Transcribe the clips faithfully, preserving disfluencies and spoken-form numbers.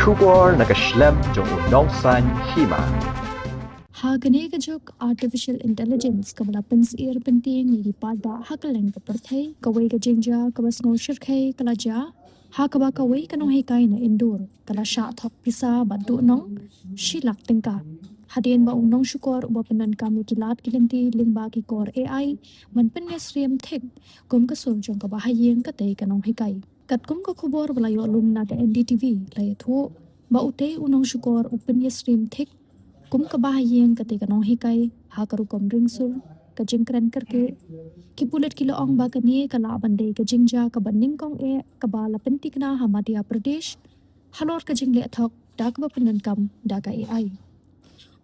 Khubor na ka shlem jong u nongsaiñ hima. Ha kane ka juk, artificial intelligence kaba la pynsyier pyntieng ïa ki paidbah ha kylleng ka pyrthei, kawei ka jingjia kaba sngew shyrkhei ka la jia ha kaba kawei ka nonghikai na Indore ka la shah thok pisa bad duhnong shi lak tyngka hadien ba u nongshukor uba pyndonkam ïa ki lad ki lynti lyngba ki kor A I ban pynïasyriem thik kum ka sur jong kaba ha ïing katei ka nonghikai. Katkum ka khubor ba la ïoh lum na ka N D T V, la ïathuh ba utei u nongshukor u pynïasyriem thik kum kaba ha ïing katei ka nonghikai ha ka rukom ringsur, ka jingkren kyrkieh. Ki pulit ki la ong ba kane ka lah ban dei ka jingjia kaba nyngkong eh kaba la pynthikna ha Madhya Pradesh halor ka jingleh thok da kaba pyndonkam da ka A I.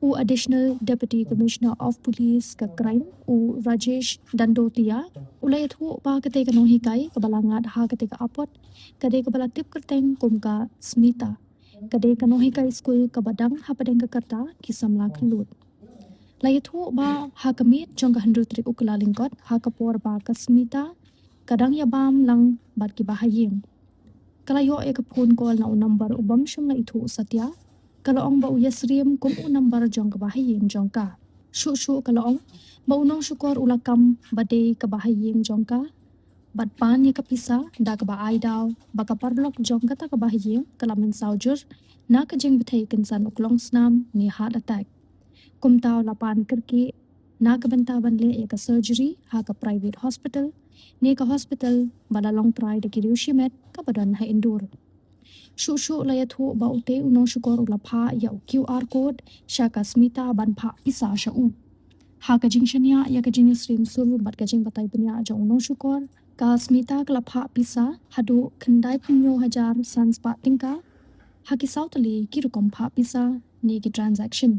U Additional Deputy Commissioner of Police ka Crime, u Rajesh Dandotia, u la ïathuh ba katei ka nonghikai kaba la ngat ha katei ka apot ka dei kaba la tip kyrteng kum ka Smita. Ka dei ka nonghikai skul kaba dang hapdeng ka rta ki samla khyllood. La ïathuh ba ha ka miet jong ka hynriew tarik u Kyllalyngkot, ha ka por ba ka Smita ka dang ïabam lang bad kiba ha ïing, ka la ïoh ïa ka phone call na u number u bym shym la ithuh satia. Ka la ong ba u ïasyriem kum u number jong kaba ha ïing jong ka. Shuh shuh ka la ong ba u nongshukor u la kam ba dei kaba ha ïing jong ka bad pan ïa ka pisa da kaba ai daw ba ka paralok jong kata kaba ha ïing ka la mynsaw jur na ka jingbthei kynsan u klongsnam ne heart attack. Kumta u la pan kyrkieh na ka bynta ban leh ïa ka surgery ha ka private hospital, ne ka hospital ba la long trai da ki riew shimet kaba don ha Indore. Shuh shuh la ïathuh ba utei u nongshukor u la phah ïa u Q R code sha ka Smita ban phah pisa sha u. Ha ka jingshaniah ïa ka jingïasyriem sur bad ka jingbatai bniah jong u nongshukor, ka Smita ka la phah pisa haduh khyndai phew hynñiew hajar san spah tyngka ha ki saw tylli ki rukom phah pisa ne ki transaction.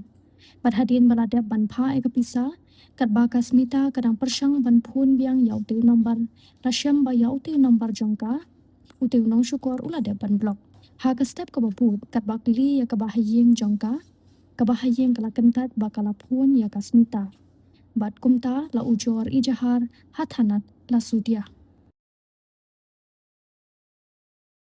Bad hadien ba la dep ban phah ïa ka pisa, katba ka Smita ka dang pyrshang ban phone biang ïa utei u number, la shem ba ïa utei u number jong ka utei u nongshukor u la dep ban block. Ha ka step kaba bud, katba kylli ïa kaba ha ïing jong ka, kaba ha ïing ka la kyntait ba ka la phone ïa ka Smita. Bad kumta la ujor ijahar ha thanat Lasudia.